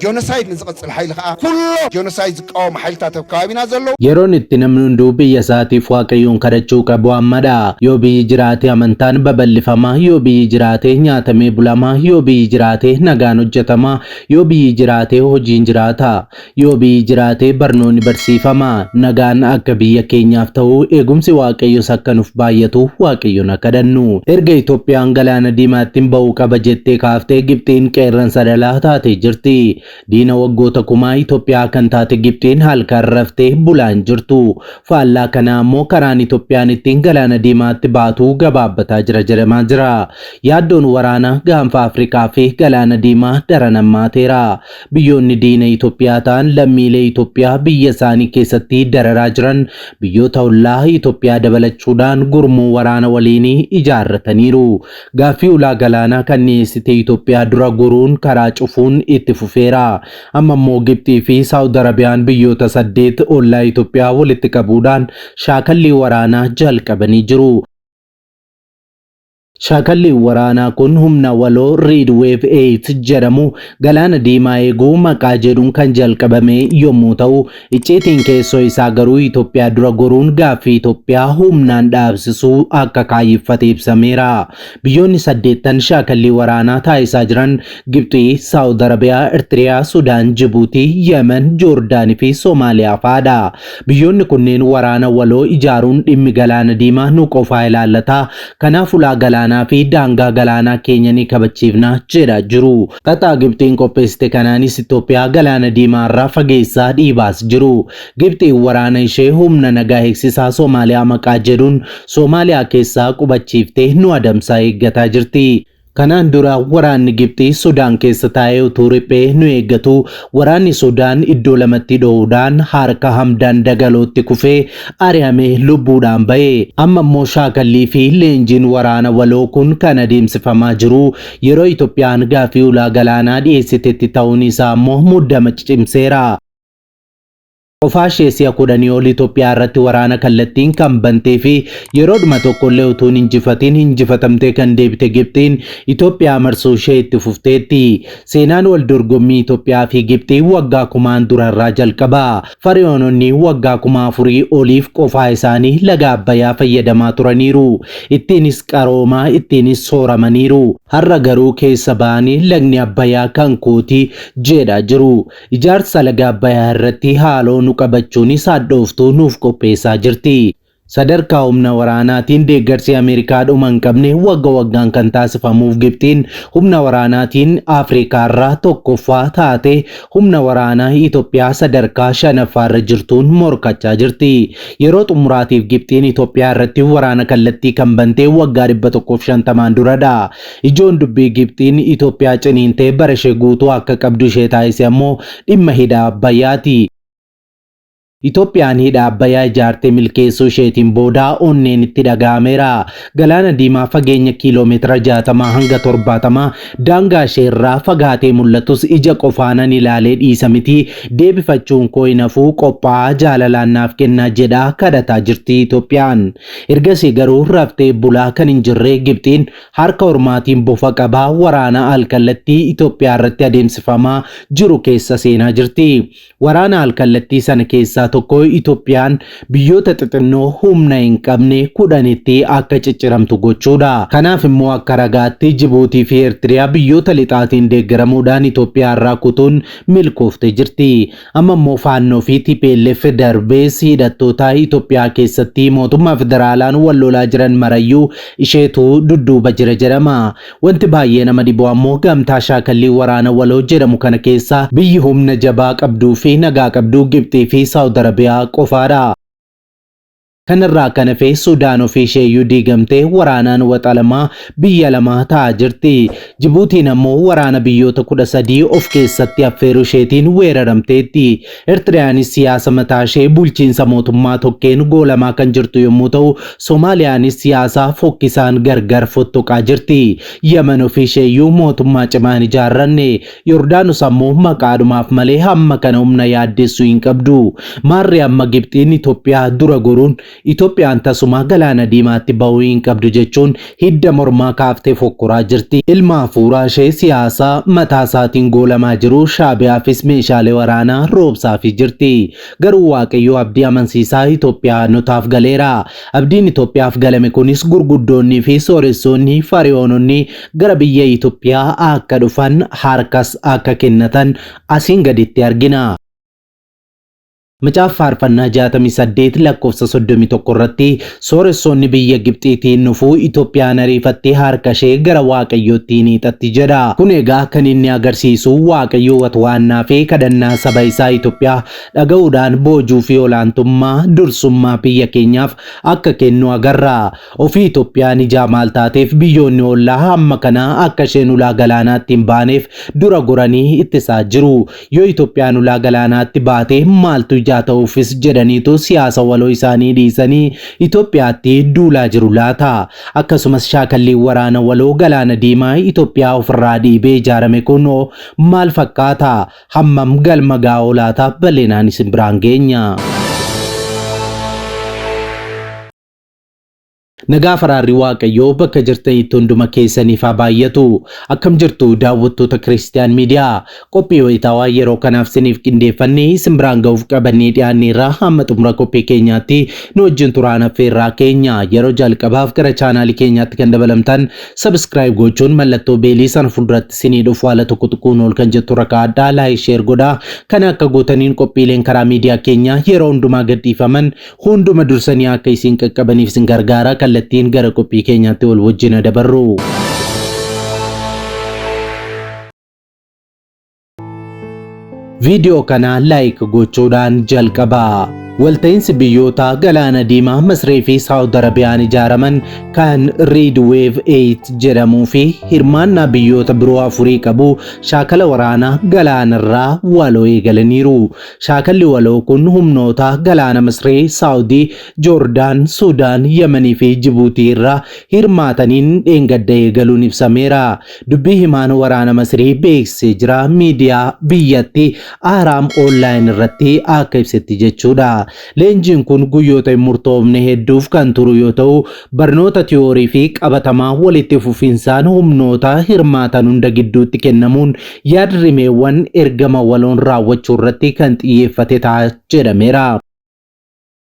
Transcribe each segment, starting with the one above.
Genocide ንዝቕፅል ሓይሊ ከዓ ኩሎም genocide ዝቃወሙ ሓይልታት ኣብ ከባቢና ዘለዉ Yeroon itti namni hunduu biyya isaatiif Waaqayyoon kadhachuu qabu ammadha. Yoo biyyi jiraate amantaan babal'ifama, yoo biyyi jiraate nyaatamee bulama, yoo biyyi jiraate nagaan hojjetama, yoo biyyi jiraate hojiin jiraata, yoo biyyi jiraate barnoonni barsiifama. Nagaan akka biyya keenyaaf ta'u, eegumsi Waaqayyos akka nuuf baay'atu Waaqayyoon akka kadhannu. Erga Itoophiyaan Galaana Diimaatti ba'uu qaba jettee kaaftee, Gibxiin qeerransa dhalaa taatee jirti. Diina waggoota kumaa Itoophiyaa kan taate Gibxiin halkan raftee bulaa hin jirtu. Faallaa kanaa immoo karaan Itoophiyaan ittiin Galaana Diimaatti baatu gabaabbataa jira jedhamaa jira. Yaaddoon waraana Gaanfa Afrikaa fi Galaana Diimaa daran hammaateera. Biyyoonni diina Itoophiyaa ta'an lammiilee Itoophiyaa biyya isaanii keessatti dararaa jiran biyyoota ollaa Itoophiyaa dabalachuudhaan gurmuu waraana waliinii ijaarrataniiru. Gaaffii ulaa galaanaa kan dhiyeessite Itoophiyaa dura goruun karaa cufuun itti fufeera. Amma immoo Gibxii fi Saawud Arabiyaan biyyoota saddeet ollaa Itoophiyaa walitti qabuudhaan shaakallii waraanaa jalqabanii jiru. Shaakalliin waraanaa kun humna waloo Red Wave 8 jedhamu Galaana Diimaa eeguu maqaa jedhuun kan jalqabame yommuu ta'u, icciitiin keessoo isaa garuu Itoophiyaa dura goruun gaaffii Itoophiyaa humnaan dhaabsisuu akka kaayyeffate ibsameera. Biyyoonni saddeettan shaakallii waraanaa taasisaa jiran Gibxii, Saawud Arabiyaa, Ertiriyaa, Sudaan, Jibuutii, Yemen, Joordaanii fi Soomaaliyaa fa'aadha. Biyyoonni kunneen waraana waloo ijaaruun dhimmi Galaana Diimaa nu qofaa ilaallata. Kanaaf ulaa galaanaa fi daangaa galaanaa keenya ni kabachiifna jedhaa jiru. Xaxaa Gibxiin qopheessite kanaanis Itoophiyaa Galaana Diimaa irraa fageessaa dhiibaas jiru. Gibxiin waraana ishee humna nagaa eegsisaa Soomaaliyaa maqaa jedhuun Soomaaliyaa keessaa qubachiiftee nu adamsaa eeggataa jirti. Kanaan dura waraanni Gibxii Sudaan keessa taa'ee utuu riphee nu eeggatu, waraanni Sudaan iddoo lamatti dho'uudhaan harka Hamdaan Dagalootti kufee ari'amee lubbuudhaan ba'e. Amma immoo shaakallii fi leenjiin waraana waloo kun kan adeemsifamaa jiru yeroo Itoophiyaan gaaffii ulaa galaanaa dhiyeessitetti ta'uun isaa immoo muddama cimseera. Qofaa ishee si'a 10 ol Itoophiyaa irratti waraana kallattiin kan bantee fi yeroodhuma tokkollee utuu hin injifatiin injifatamtee kan deebite Gibxiin Itoophiyaa marsuu ishee itti fufteetti. Seenaan wal dorgommii Itoophiyaa fi Gibxii waggaa kumaan durarraa jalqaba. Fari'oononni waggaa 4000 oliif qofaa isaanii laga Abbayyaa fayyadamaa turaniiru. Ittiinis qaroomaa, ittiinis sooramaniiru. Har'a garuu keessa ba'anii lagni Abbayyaa kan kooti jedhaa jiru. Ijaarsa laga Abbayaa irratti haaloo nu qabachuunis hadhooftuu nuuf qopheessaa jirti. Sadarkaa humna waraanaatiin deeggarsi Ameerikaa dhuma hin qabne wagga waggaan kan taasifamuuf Gibxiin humna waraanaatiin Afrikaarraa tokkoffaa taate humna waraanaa Itoophiyaa sadarkaa shanaffaarra jirtuun morkachaa jirti. Yeroo xumuraatiif Gibxiin Itoophiyaa irratti waraana kallattii kan bante waggaa 150n duradha. Ijoon dubbii Gibxiin Itoophiyaa ciniintee bara ishee guutuu akka qabdu ishee taasise ammoo dhimma hidha Abbayyaati. Itoophiyaan hidha Abbayyaa ijaartee milkeessuu isheetiin booda onneen itti dhaga'ameera. Galaana Diimaa fageenya kiiloomeetira 60 hanga 70 daangaa ishee irraa fagaatee mul'atus ija qofaanan ilaalee dhiisa miti, deebifachuun koo hin hafu, qophaa'aa jaalalaan naaf kennaa jedhaa kadhataa jirti Itoophiyaan. Ergasii garuu raftee bulaa kan hin jirre Gibxiin harka ormaatiin bofa qabaa waraana al-kallattii Itoophiyaa irratti adeemsifamaa jiru keessa seenaa jirti. Waraana al-kallattii sana keessaa tokko Itoophiyaan biyyoota xixinnoo humna hin qabne 10tti akka cicciramtu gochuudha. Kanaaf immoo akka ragaatti Jibuutii fi Eertiriyaa biyyoota lixaatiin deeggaramuudhaan Itoophiyaa irraa kutuun milkooftee jirti. Amma immoo Faannoo fi tplf darbees hidhattoota Itoophiyaa keessatti mootummaa federaalaan wal lolaa jiran marayyuu isheetu dudduuba jira jedhama. Wanti baay'ee nama dhibu ammoo gamtaa shaakallii waraana waloo jedhamu kana keessa biyyi humna jabaa qabduu fi nagaa qabdu Gibxii fi Saawud Arabiyaa qofaadha. Kanarraa kan hafe Sudaan ofiisheeyyuu diigamtee waraanaan waxalamaa biyya lama ta'aa jirti. Jibuutiin ammoo waraana biyyoota 13 of keessatti affeeruu isheetiin weeraramteetti. Ertiriyaanis siyaasa mataashee bulchiinsa mootummaa tokkeen goolamaa kan jirtu yommuu ta'u, Somaaliyaanis siyaasa fokkisaan gargar fottoqaa jirti. Yaman ofiisheeyyuu mootummaa cimaa hin ijaarranne. Yordaanos ammoo maqaadhumaaf malee hamma kana humna yaaddessu hin qabdu. Maarree amma Gibxiin Itoophiyaa dura goruun Itoophiyaan tasuma Galaana Diimaatti ba'uu hin qabdu jechuun hidda mormaa kaaftee fokkoraa jirti. Ilma hafuuraa ishee siyaasaa mataa isaatiin goolamaa jiru Shaabiyaafis meeshaalee waraanaa roobsaafii jirti. Garuu Waaqayyo abdii amansiisaa Itoophiyaanotaaf galeera. Abdiin Itoophiyaaf galame kunis gurguddoonnii fi sooressoonni Fari'oononni gara biyya Itoophiyaa akka dhufan harkas akka kennatan asiin gaditti argina. Macaafa Faarfannaa 68 lakkoofsa 31 irratti sooressoonni biyya Gibxiitiin dhufuu Itoophiyaan ariifattee harka ishee gara Waaqayyootti ni hiixatti jedha. Kun egaa kan inni agarsiisu Waaqayyo watwaannaa fi kadhannaa saba isaa Itoophiyaa dhaga'uudhaan boojuu fi olaantummaa dursummaa biyya keenyaaf akka kennu agarra. Ofii Itoophiyaan ijaa maal taateef biyyoonni ollaa hamma kanaa akka isheen ulaa galaanaatti hin baaneef dura goranii ittisaa jiru. Yoo Itoophiyaan ulaa galaanaatti baate maaltu ijaa ta'uufis jedhaniitu siyaasa waloo isaanii dhiisanii Itoophiyaatti duulaa jiru laata? Akkasumas shaakalliin waraana waloo Galaana Diimaa Itoophiyaa ofirraa dhiibee ijaarame kun maal fakkaata? Hammam galma ga'oo laata? Bal'inaan isin biraan geenya. Nagaa faraarri Waaqayyoo bakka jirtanitti hunduma keessaniif haa baay'atu. Akkam jirtu daawwattoota Kiristiyaan Miidiyaa? Qophii wayitaawaa yeroo kanaaf isiniif qindeeffannee isin biraan ga'uuf qabannee dhiyaanneerra. Hamma xumura qophii keenyaatti nu wajjin turaan affeerraa keenya. Yeroo jalqabaaf gara chaanaalii keenyaatti kan dabalamtan subscribe gochuun mallattoo beelii sana fuulduratti isinii dhufu haala tokko tuquun ol kan jettu irra kaa'adhaa. Like, share godhaa. Kana akka gootaniin qophiileen karaa miidiyaa keenyaa yeroo hundumaa gadhiifaman hunduma dursanii akka isin qaqqabaniif isin gargaara. Kallattiin gara qophii keenyaatti wal wajjin dabarru. Viidiyoo kana like gochuudhaan jalqabaa. Walta'iinsi biyyoota Galaana Diimaa Masrii fi Saawud Arabiyaan ijaaraman kan Red Wave 8 jedhamuu fi hirmaannaa biyyoota biroo afurii qabu shaakala waraanaa galaanarraa waloo eegalaniiru. Shaakalli waloo kun humnoota galaana Masrii, Saawudii, Joordaan, Suudaan, Yemanii fi Jibuutii irraa hirmaataniin dheengadda eegaluun ibsameera. Dubbii himaan waraana Masrii beeksisee jira. Miidiyaa biyyatti Ahraam Online irratti akka ibsetti jechuudha. Leenjiin kun guyyoota hin murtoofne hedduuf kan turu yoo ta'u, barnoota tiyoorii fi qabatamaa walitti fufinsaan humnoota hirmaatan hunda gidduutti kennamuun yaad-rimeewwan ergama waloon raawwachuu irratti kan xiyyeeffate ta'a jedhameera.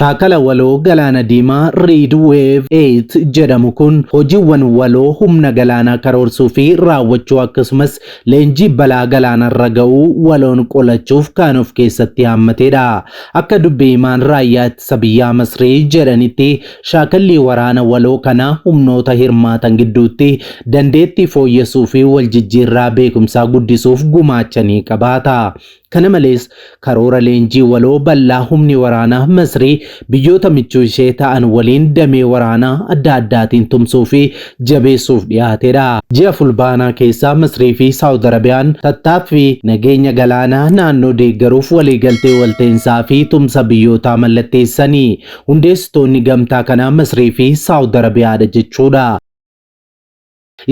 Shaakala waloo Galaana Diimaa Red Wave 8 jedhamu kun hojiiwwan waloo humna galaanaa karoorsuu fi raawwachuu akkasumas leenjii balaa galaanarra ga'uu waloon qolachuuf kan of keessatti haammatedha. Akka dubbi himaan raayyaa ittisa biyyaa Masrii jedhanitti shaakalli waraana waloo kana humnoota hirmaatan gidduutti dandeettii fooyyessuu fi waljijjiirraa beekumsaa guddisuuf gumaacha ni qabaata. Kana malees karoora leenjii waloo bal'aa humni waraanaa Masrii biyyoota michuu ishee ta'an waliin damee waraanaa adda addaatiin tumsuu fi jabeessuuf dhiyaatedha. Ji'a Fulbaanaa keessa Masrii fi Saawud Arabiyaan tattaaffii nageenya galaanaa naannoo deeggaruuf waliigaltee walta'iinsaa fi tumsa biyyootaa mallatteessanii. Hundeessitoonni gamtaa kanaa Masrii fi Saawud Arabiyaadha jechuudha.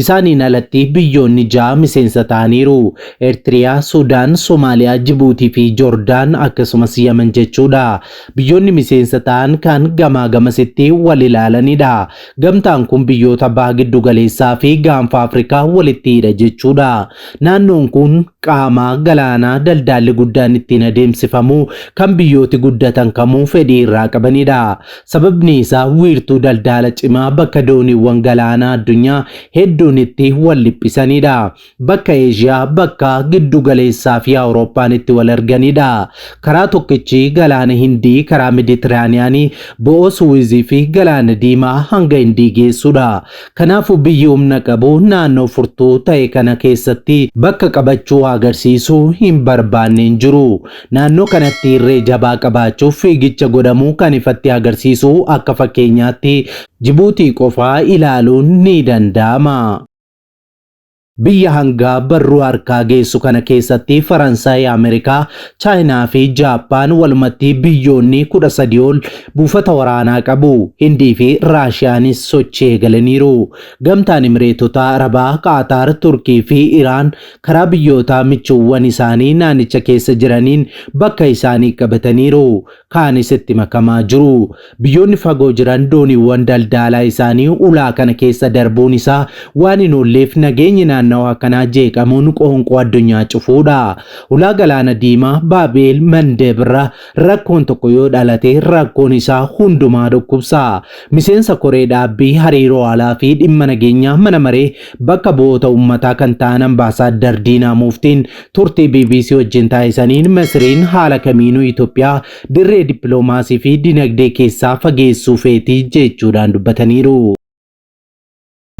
Isaaniin alatti biyyoonni 6 miseensa ta'aniiru. Eertiriyaa, Sudaan, Somaaliyaa, Jibuutii fi Joordaan akkasumas Yaman jechuudha. Biyyoonni miseensa ta'an kan gamaa gamasitti wal ilaalanidha. Gamtaan kun biyyoota baha giddu galeessaa fi gaanfa Afrikaa walitti hidha jechuudha. Naannoon kun qaama galaanaa daldaalli guddaan ittiin adeemsifamu kan biyyooti guddatan kamuu fedhii irraa qabanidha. Sababni isaa wiirtuu daldaala cimaa bakka dooniiwwan galaanaa addunyaa hedduun itti wal dhiphisanidha. Bakka Eeshiyaa, bakka giddu galeessaa fi Awurooppaan itti wal arganidha. Karaa tokkichi galaana Hindii karaa Meditiraaniyaanii bo'oo Suwizii fi galaana Diimaa hanga Hindii geessudha. Kanaafuu biyyi humna qabu naannoo furtuu ta'e kana keessatti bakka qabachuu agarsiisuu hin barbaanne hin jiru. Naannoo kanatti irree jabaa qabaachuuf fiigicha godhamu kan ifatti agarsiisu akka fakkeenyaatti Jibuutii qofaa ilaaluun ni danda'ama. Biyya hangaa barruu harkaa geessu kana keessatti Faransaay, Ameerikaa, Chaayinaa fi Jaappaan walumatti biyyoonni 13 ol buufata waraanaa qabu. Hindii fi Raashiyaanis sochii eegalaniiru. Gamtaan Imireetota Arabaa, Qaataar, Turkii fi Iraan karaa biyyoota michuuwwan isaanii naannicha keessa jiraniin bakka isaanii qabataniiru. Kaanis itti makamaa jiru. Biyyoonni fagoo jiran dooniiwwan daldaalaa isaanii ulaa kana keessa darbuun isaa waan hin oolleef nageenyi naannawaa kanaa jeeqamuun qoonqoo addunyaa cufuudha. Ulaa galaana diimaa Baabeel Mandeeb irra rakkoon tokko yoo dhalate rakkoon isaa hundumaa dhukkubsa. Miseensa koree dhaabbii hariiroo alaa fi dhimma nageenyaa mana maree bakka bu'oota uummataa kan ta'an Ambaasaaddar Diinaa Muftiin turtii BBC wajjin taasisaniin Masriin haala kamiinuu Itoophiyaa dirree dippiloomaasii fi dinagdee keessaa fageessuu feetii jechuudhaan dubbataniiru.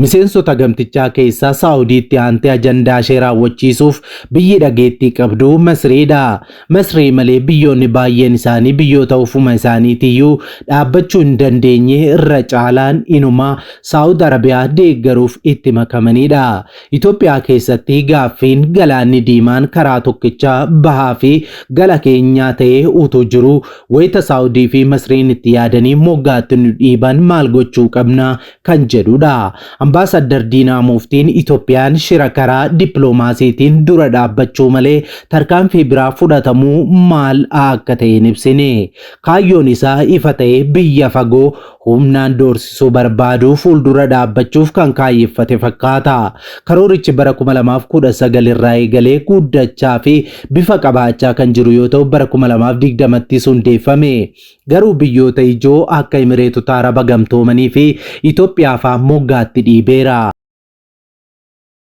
Miseensota gamtichaa keessaa Saawudiitti aantee ajandaa ishee raawwachiisuuf biyyi dhageettii qabdu Masriidha. Masrii malee biyyoonni baay'een isaanii biyyoota ofuma isaaniitiyyuu dhaabbachuu hin dandeenye irra caalaan inumaa Saawud Arabiyaa deeggaruuf itti makamanidha. Itoophiyaa keessatti gaaffiin galaanni diimaan karaa tokkicha bahaa fi gala keenyaa ta'ee utuu jiru wayita Saawudii fi Masriin itti yaadanii moggaatti nu dhiiban maal gochuu qabna kan jedhudha. Ambaasaddar Diinaa Muftiin Itoophiyaan shira karaa dippiloomaasiitiin dura dhaabbachuu malee tarkaanfii biraa fudhatamuu maal akka ta'e hin ibsine. Kaayyoon isaa ifa ta'ee biyya fagoo humnaan doorsisuu barbaadu fuuldura dhaabbachuuf kan kaayyeffate fakkaata. Karoorichi bara 2019 irraa eegalee guddachaa fi bifa qabaachaa kan jiru yoo ta'u bara 2020ttis hundeeffame. Garuu biyyoota ijoo akka Imireetota Araba Gamtoomanii fi Itoophiyaa fa'aa moggaatti dhiibeera.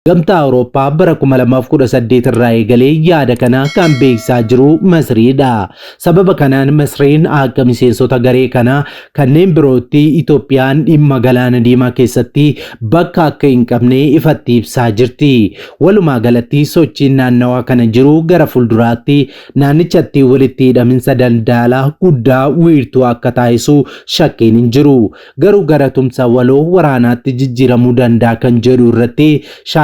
Gamtaa Awurooppaa bara 2018 irraa eegalee yaada kana kan beeksisaa jiru Masriidha. Sababa kanaan Masriin akka miseensota garee kanaa kanneen birootti Itoophiyaan dhimma galaana diimaa keessatti bakka akka hin qabne ifatti ibsaa jirti. Walumaa galatti sochiin naannawaa kana jiru gara fuulduraatti naannichatti walitti hidhaminsa daldalaa guddaa wiirtuu akka taasisu shakkiin hin jiru. Garuu gara tumsa waloo waraanaatti jijjiiramuu danda'a kan jedhu irratti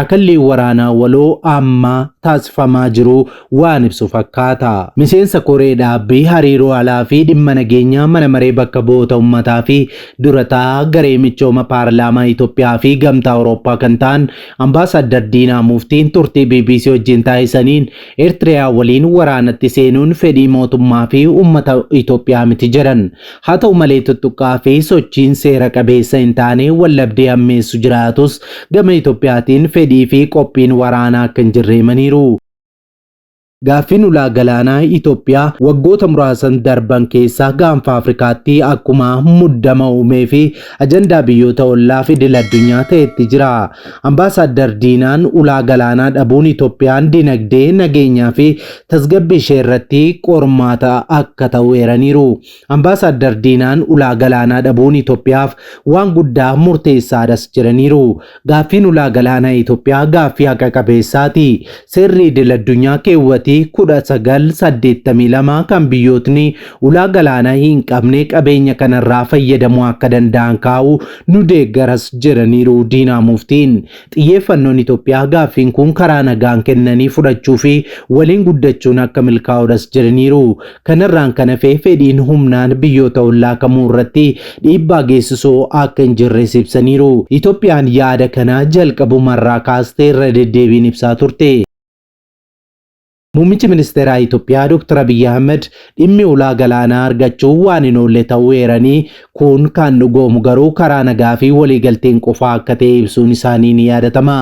shaakalli waraanaa waloo amma taasifamaa jiru waan ibsu fakkaata. Miseensa koree dhaabbii hariiroo alaa fi dhimma nageenyaa mana maree bakka bu'oota uummataa fi dura taa'aa garee michooma paarlaamaa Itoophiyaa fi gamtaa Awurooppaa kan ta'an Ambaasaddar Diinaa Muftiin turtii BBC wajjin taasisaniin Eertiriyaa waliin waraanatti seenuun fedhii mootummaa fi uummata Itoophiyaa miti jedhan. Haa ta'u malee tuttuqqaa fi sochiin seera qabeessa hin taane waldhabdee hammeessu jiraatus gama Itoophiyaatiin fedhii fi qophiin waraanaa akka hin jirre himaniiru. Gaaffiin ulaa galaanaa Itoophiyaa waggoota muraasan darban keessa gaanfa Afrikaatti akkuma muddama uumee fi ajandaa biyyoota ollaa fi idil addunyaa ta'etti jira. Ambaasaddar Diinaan ulaa galaanaa dhabuun Itoophiyaan dinagdee, nageenyaa fi tasgabbii ishee irratti qormaata akka ta'u eeraniiru. Ambaasaddar Diinaan ulaa galaanaa dhabuun Itoophiyaaf waan guddaa murteessaadhas jedhaniiru. Gaaffiin ulaa galaanaa Itoophiyaa gaaffii haqa qabeessaati. Seerri idil addunyaa keewwatii 1982 kan biyyootni ulaa galaanaa hin qabne qabeenya kanarraa fayyadamuu akka danda'an kaa'u nu deeggaras jedhaniiru Diinaa Muftiin. Xiyyeeffannoon Itoophiyaa gaaffiin kun karaa nagaan kennanii fudhachuu fi waliin guddachuun akka milkaa'udhas jedhaniiru. Kanarraan kan hafe fedhiin humnaan biyyoota ollaa kamuu irratti dhiibbaa geessisuu akka hin jirres ibsaniiru. Itoophiyaan yaada kana jalqabumarraa kaastee irra deddeebiin ibsaa turte. Muummichi ministeeraa Itoophiyaa Dr. Abiyyi Ahmed dhimmi ulaa galaanaa argachuu waan hin oolle ta'uu eeranii kun kan dhugoomu garuu karaa nagaa fi waliigalteen qofaa akka ta'e ibsuun isaanii ni yaadatama.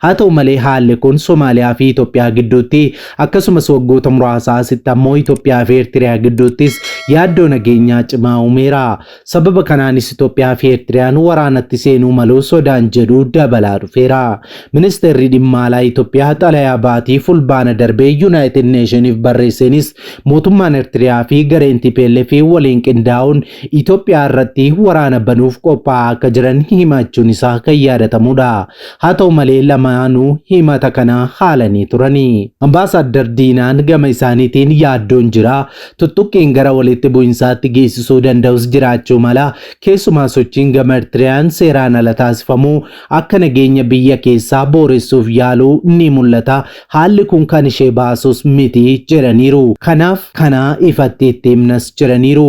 Haa ta'u malee haalli kun Somaaliyaa fi Itoophiyaa gidduutti akkasumas waggoota muraasaa asitti ammoo Itoophiyaa fi Eertiriyaa gidduuttis yaaddoo nageenyaa cimaa uumeera. Sababa kanaanis Itoophiyaa fi Eertiriyaan waraanatti seenuu malu sodaan jedhu dabalaa dhufeera. Ministeerri dhimma alaa Itoophiyaa xalayaa baatii fulbaana darbee Yuunaayitid Neeshiniif barreesseenis mootummaan Ertiriyaa fi gareen TPLF waliin qindaa'uun Itoophiyaa irratti waraana banuuf qophaa'aa akka jiran himachuun isaa kan yaadatamudha. Haa ta'u malee lamaanuu himata kana haalanii turani. Ambaasaaddar Diinaan gama isaaniitiin yaaddoon jira, tuttuqqiin gara walitti bu'insaatti geessisuu danda'us jiraachuu mala, keessumaa sochiin gama Ertiriyaan seeraan ala taasifamu akka nageenya biyya keessaa booressuuf yaaluu ni mul'ata, haalli kun kan ishee baasus miti jedhaniiru. Kanaaf kana ifatti itti himnas jedhaniiru.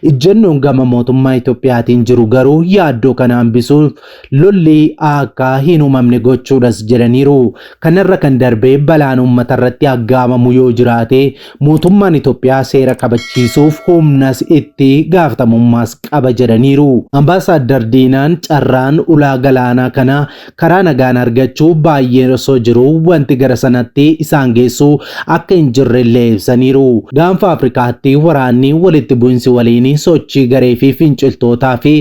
Ijjannoon gama mootummaa Itoophiyaatiin jiru garuu yaaddoo kana hambisuuf lolli akka hin uumamne gochuudhas jedhaniiru. Kanarra kan darbe balaan uummatarratti aggaamamu yoo jiraate mootummaan Itoophiyaa seera kabachiisuuf humnas itti gaafatamummaas qaba jedhaniiru. Ambaasaaddar Diinaan carraan ulaa galaanaa kana karaa nagaan argachuu baay'een osoo jiruu wanti gara sanatti isaan geessu akka hin jirrellee ibsaniiru. Gaanfa Afrikaatti waraanni walitti bu'insi waliinii sochii garee fi finciltootaa fi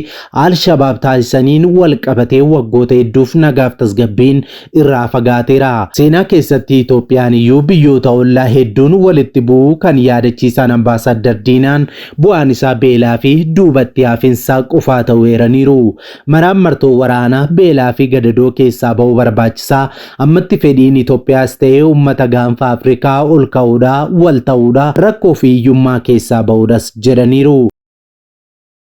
Al-Shabaab taasisaniin wal qabatee waggoota hedduuf nagaaf tasgabbiin irraa fagaateera. Seenaa keessatti Itoophiyaan iyyuu biyyoota ollaa hedduun walitti bu'uu kan yaadachiisaan Ambaasaaddar Diinaan bu'aan isaa beelaa fi duubatti hafinsa qofaa ta'uu eeraniiru. Maraammartoo waraanaa, beelaa fi gadadoo keessaa ba'uu barbaachisa. Ammatti fedhiin Itoophiyaas ta'ee uummata gaanfa Afrikaa ol ka'uudha, wal ta'uudha, rakkoo fi hiyyummaa keessaa ba'uudhas jedhaniiru.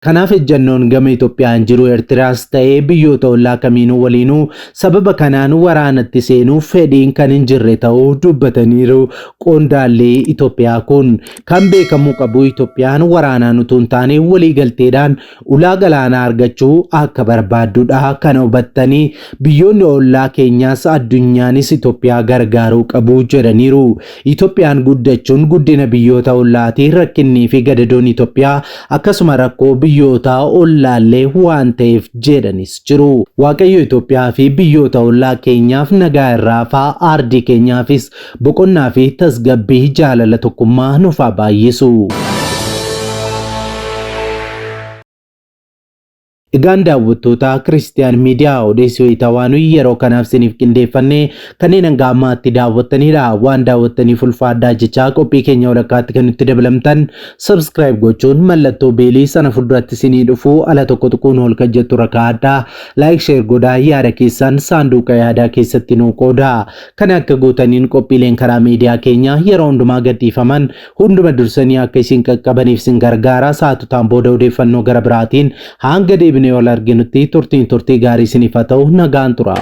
Kanaaf ejjannoon gama Itoophiyaan jiru Ertiraas ta'ee biyyoota ollaa kamiinuu waliinuu sababa kanaan waraanatti seenuuf fedhiin kan hin jirre ta'uu dubbataniiru qondaalli Itoophiyaa kun. Kan beekamuu qabu Itoophiyaan waraanaan utuu hin taane waliigalteedhaan ulaa galaanaa argachuu akka barbaaddudha. Kana hubattanii biyyoonni ollaa keenyaas addunyaanis Itoophiyaa gargaaruu qabu jedhaniiru. Itoophiyaan guddachuun guddina biyyoota ollaati. Rakkinnii fi gadadoon Itoophiyaa akkasuma rakkoo biyyoota ollaallee waan ta'eef jedhanis jiru. Waaqayyo Itoophiyaa fi biyyoota ollaa keenyaaf nagaa irraa hafaa, aardii keenyaafis boqonnaa fi tasgabbii jaalala tokkummaa nuuf haa baay'isu. Egaan daawwattoota Kiristiyaan Miidiyaa odeessi wayitawaa nuyi yeroo kanaaf isiniif qindeeffanne kanneen hanga ammaatti daawwattanidha. Waan daawwattaniif ulfaadhaa jechaa qophii keenya walakkaatti kan nutti dabalamtan subscribe gochuun mallattoo beelii sana fuulduratti isinii dhufu ala tokko tuquun ol kan jettu rakkaadhaa. Like share godhaa yaada keessan saanduqa yaadaa keessatti nuu qoodaa. Kana akka gootaniin qophiileen karaa miidiyaa keenyaa yeroo hundumaa gadhiifaman hunduma dursanii akka isin qaqqabaniif isin gargaara. Sa'aatotaan booda odeeffannoo gara biraatiin hanga deebinee wal arginutti turtiin turtii gaarii isiniif haa ta'u nagaan tura.